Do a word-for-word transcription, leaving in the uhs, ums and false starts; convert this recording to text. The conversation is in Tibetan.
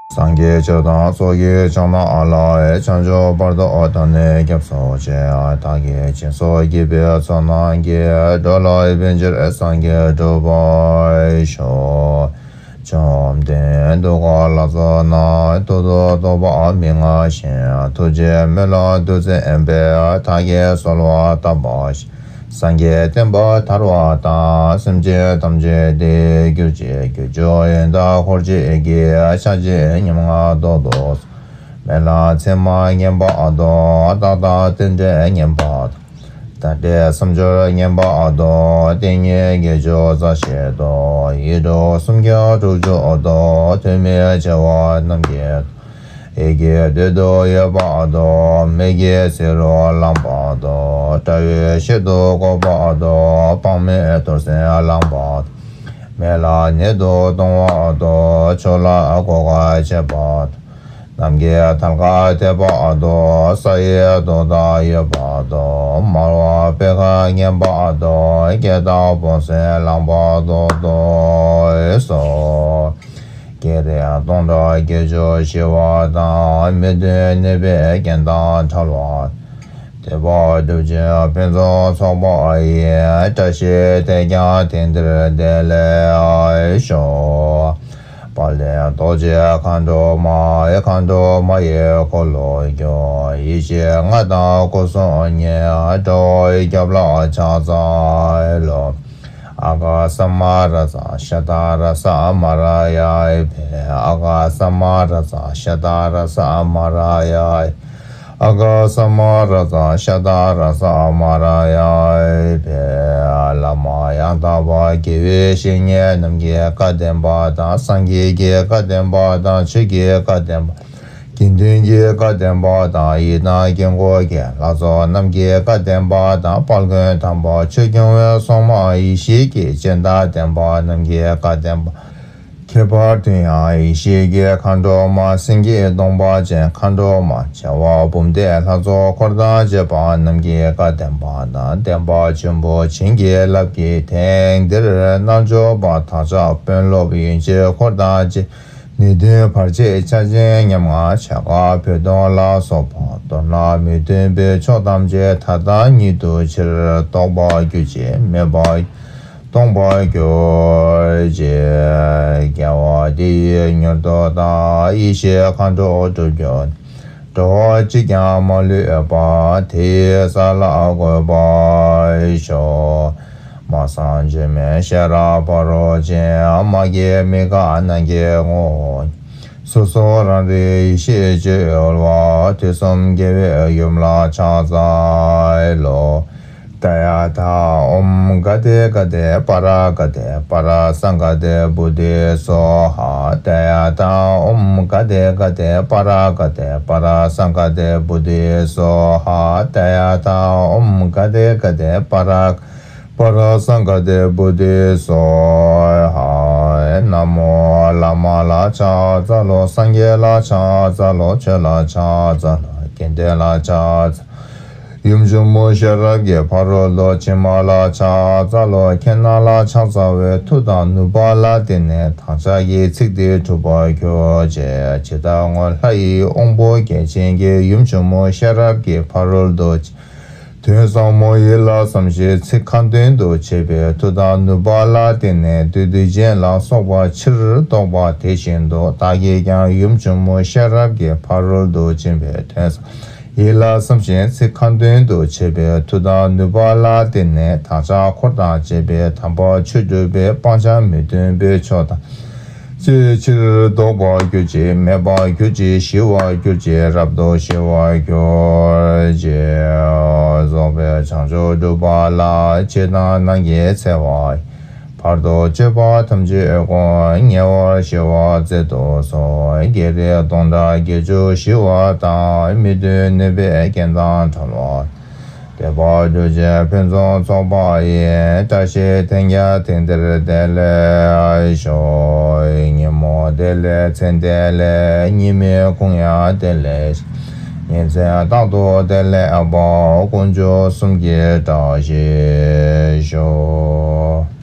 སངས་རྒྱས་ཆོས་དང་ཚོགས་ཀྱི་མཆོག་རྣམས་ལ། བྱང་ཆུབ་བར་དུ་བདག་ནི་སྐྱབས་སུ་མཆི། བདག་གིས་སྦྱིན་སོགས་བགྱིས་པའི་ཚོགས་རྣམས་ཀྱིས། འགྲོ་ལ་ཕན་ཕྱིར་སངས་རྒྱས་འགྲུབ་པར་ཤོག། བཅོམ་ལྡན་འདས་འདུལ་བ་ལྷ་ཚོགས་རྣམས། ཐུགས་སུ་གཏོགས་པ་མི་མངའ་ཞིང་། ཐུགས་རྗེ་སྨོན་ལམ་ཐུགས་བརྩེ་འབེལ། བདག་གིས་གསོལ་བ་བཏབ་པ་བཞིན། སངས་རྒྱས་བསྟན་པ་དར་བ་དང་། སེམས་ཅན་ཐམས་ཅད་བདེ་གྱུར་ཅིག། གྱུར་ཅུང་ཡོན་བདག་འཁོར་བཅས་ཀྱི། ཕྱག་རྗེས་ཉམ་ང་བདོག་བདོག་སོགས། སྨོན་ལམ་ཚད་མ་ངེས་པ་དང་། རྟག་དང་རྟེན་འབྲེལ་ངེས་པ་དང་། དལ་བྲེལ་སེམས་སྐྱོ་ངེས་པ་དང་། དེ་ཉིད་དགེ་སྦྱོར་རྩ་ཤེས་དང་། ཡིད་འགྲོ་སུམ་བརྒྱ་དྲུག་ཅུ་དང་། ཐོགས་མེད་བྱེ་བ་རྣམས་ཀྱིས། ཡིད་ཀྱི་དོན་དུ་ཡོད་པ་དང་། མིག་གི་ཟེ་རུ་ལངས་པ་དང་། དགྲ་བོའི་གཤེད་དུ་བཀོད་པ་དང་། དཔག་མེད་རྡོར་སེམས་ལངས་པ་དང་། མེ་ལ་གནད་དུ་གཏོང་བ་དང་། ཆོས་ལ་གོ་བར་བྱེད་པ་དང་། ནམ་མཁའི་ཐལ་ཁ་འཐེབ་པ་དང་། ས་ཡི་རྡོ་དང་ཡོད་པ་དང་། དམར་བ་སྤེལ་ཁ་ངན་པ་དང་། སྐད་དང་བུང་སེམས་ལངས་པ་དང་དོག་སོགས། བགེགས་རིགས་སྟོང་ཕྲག་བརྒྱད་ཅུ་ཞི་བ་དང་། མི་མཐུན་ནད་པའི་རྐྱེན་དང་ཕྲལ་བ། དེ་བ་སྒྲུབ་ཕྱིར་ཕུན་སུམ་ཚོགས་པ་ཡི། བཀྲ་ཤིས་དེས་ཀྱང་དེང་འདིར་བདེ་ལེགས་ཤོག། དཔལ་ལྡན་རྡོ་རྗེ་མཁའ་འགྲོ་མ། མཁའ་འགྲོ་མ་ཡི་འཁོར་ལོ་སྒྱུར། ཡེ་ཤེས་ལྔ་དང་སྐུ་གསུམ་ཉིད། དགྲ་བོའི་རྒྱབ་ལ་ཕྱག་འཚལ་ལོ། ཨ་ག་ས་མ་ར་ཙ་ཤ་ད་ར་ས་མ་ར་ཡ་ཨི་ཕེ། ཨ་ག་ས་མ་ར་ཙ་ཤ་ད་ར་ས་མ་ར་ཡ་ཨི། ཨ་ག་ས་མ་ར་ཙ་ཤ་ད་ར་ས་མ་ར་ཡ་ཨི་ཕེ། བླ་མ་ཡང་དག་པ་དགེ་བའི་བཤེས་གཉེན་རྣམས་ཀྱི་བཀའ་བདེན་པ་དང་། སངས་རྒྱས་ཀྱི་བཀའ་བདེན་པ་དང་། ཆོས་ཀྱི་བཀའ་བདེན་པ། དགེ་འདུན་གྱི་བཀའ་བདེན་པ་དང་། ཡི་དམ་དཀྱིལ་འཁོར་གྱི་ལྷ་ཚོགས་རྣམས་ཀྱི་བཀའ་བདེན་པ་དང་། དཔལ་མགོན་དམ་པ་ཆོས་སྐྱོང་བའི་སྲུང་མ་ཡེ་ཤེས་ཀྱི་སྤྱན་དང་ལྡན་པ་རྣམས་ཀྱི་བཀའ་བདེན་པ། ཁྱད་པར་དུ་ཡང་ཡེ་ཤེས་ཀྱི་མཁའ་འགྲོ་མ། སེང་གེའི་གདོང་པ་ཅན་མཁའ་འགྲོ་མ། བྱེ་བ་འབུམ་སྡེ་ལྷ་ཚོགས་འཁོར་དང་བཅས་པ་རྣམས་ཀྱི་བཀའ་བདེན་པ་དང་། བདེན་པ་ཆེན་པོ་བྱིན་གྱིས་བརླབས་ཀྱིས། དེང་འདིར་རྣལ་འབྱོར་པ་དག་ཅག་དཔོན་སློབ་ཡོན་ཆེན་འཁོར་དང་བཅས། ནུས་ལྡན་བར་ཆད་ཆགས་ཞེན་ཉམ་ང་། བྱད་ཀ་བུ་དོང་ལ་སོགས་པ། མདོར་ན་མི་མཐུན་པའི་ཕྱོགས་ཐམས་ཅད་མཐའ་དག་ཉིད་དུ་ཕྱིར་ལྡོག་པར་གྱུར་ཅིག། མེད་པར་སྟོངས་པར་གྱུར་ཅིག། རྒྱལ་བ་དེ་ཡིས་མྱུར་དུ་བདག། ཡེ་ཤེས་མཁའ་འགྲོ་སྒྲུབ་གྱུར་ནས། འགྲོ་བ་གཅིག་ཀྱང་མ་ལུས་པ། དེ་ཡི་ས་ལ་འགོད་པར་ཤོག། མ་གསང་བཅོས་མའི་ཤེས་རབ་ཕ་རོལ་ཕྱིན། མ་སྐྱེས་མི་འགག་ནམ་མཁའི་ངོ་བོ་ཉིད། སོ་སོ་རང་རིག་ཡེ་ཤེས་སྤྱོད་ཡུལ་བ། དུས་གསུམ་རྒྱལ་བའི་ཡུམ་ལ་ཕྱག་འཚལ་ལོ། ཏདྱ་ཐཱ། ཨོཾ་ག་ཏེ་ག་ཏེ་པཱ་ར་ག་ཏེ་པཱ་ར་སཾ་ག་ཏེ་བོ་དྷི་སྭཱ་ཧཱ། ཏདྱ་ཐཱ། ཨོཾ་ག་ཏེ་ག་ཏེ་པཱ་ར་ག་ཏེ་པཱ་ར་སཾ་ག་ཏེ་བོ་དྷི་སྭཱ་ཧཱ། ཏདྱ་ཐཱ། ཨོཾ་ག་ཏེ་ག་ཏེ་པཱ་ར་པཱ་ར་སཾ་ག་ཏེ་བོ་དྷི་སྭཱ་ཧཱ། ན་མོ་བླ་མ་ལ་ཕྱག་འཚལ་ལོ། སངས་རྒྱས་ལ་ཕྱག་འཚལ་ལོ། ཆོས་ལ་ཕྱག་འཚལ་ལོ། དགེ་འདུན་ལ་ཕྱག་འཚལ། ཡུམ་ཆེན་མོ་ཤེས་རབ་ཀྱི་ཕ་རོལ་ཏུ་ཕྱིན་མ་ལ་ཕྱག་འཚལ་ལོ། ཁྱེད་རྣམས་ལ་ཕྱག་འཚལ་བའི་མཐུ་དང་ནུས་པ་ལ་བརྟེན་ནས་བདག་ཅག་གི་ཚིག་འདི་འགྲུབ་པར་གྱུར་ཅིག། ཇི་ལྟར་སྔོན་ལྷ་ཡི་དབང་པོ་བརྒྱ་བྱིན་གྱིས་ཡུམ་ཆེན་མོ་ཤེས་རབ་ཀྱི་ཕ་རོལ་ཏུ་ཕྱིན། དོན་ཟབ་མོ་ཡིད་ལ་བསམ་ཞིང་ཚིག་ཁ་འདོན་དུ་བྱས་པའི་མཐུ་དང་ནུས་པ་ལ་བརྟེན་ནས་བདུད་སྡིག་ཅན་ལ་སོགས་པ་ཕྱིར་ལྡོག་པ་དེ་བཞིན་དུ་བདག་གིས་ཀྱང་ཡུམ་ཆེན་མོ་ཤེས་རབ་ཀྱི་ཕ་རོལ་ཏུ་ཕྱིན་པའི་དོན་ཟབ་ཡིད་ལ་བསམ་ཞིང་ཚིག་ཁ་འདོན་དུ་བྱས་པའི་མཐུ་དང་ནུས་པ་ལ་བརྟེན་ནས་བདག་ཅག་འཁོར་དང་བཅས་པའི་དམ་པ་ཆོས་སྒྲུབ་པའི་སྤང་བྱ་མི་མཐུན་པའི་ཕྱོགས་དང་ཅིའི་ཕྱིར་ལྡོག་པར་གྱུར་ཅིག། མེད་པར་གྱུར་ཅིག། ཞི་བར་གྱུར་ཅིག། རབ་ཏུ་ཞི་བར་གྱུར་ཅིག། རྫོགས་པའི་བྱང་ཆུབ་སྒྲུབ་པ་ལ། ཕྱི་དང་ནང་གི་འཚེ་བ་ཡི། བར་དུ་གཅོད་པ་ཐམས་ཅད་ཀུན། ཉེ་བར་ཞི་བར་མཛད་དུ་གསོལ། བགེགས་རིགས་སྟོང་ཕྲག་བརྒྱད་ཅུ་ཞི་བ་དང་། མི་མཐུན་ནད་པའི་རྐྱེན་དང་བྲལ་བ། བདེ་བ་སྒྲུབ་ཕྱིར་ཕུན་སུམ་ཚོགས་པ་ཡི། བཀྲ་ཤིས་དེས་ཀྱང་དེང་འདིར་བདེ་ལེགས་ཤོག། ཉིན་མོ་བདེ་ལེགས་མཚན་བདེ་ལེགས། ཉི་མའི་གུང་ཡང་བདེ་ལེགས་ཤིག། ཉིན་མཚན་རྟག་ཏུ་བདེ་ལེགས་པ། དཀོན་མཆོག་གསུམ་གྱི་བཀྲ་ཤིས་ཤོག།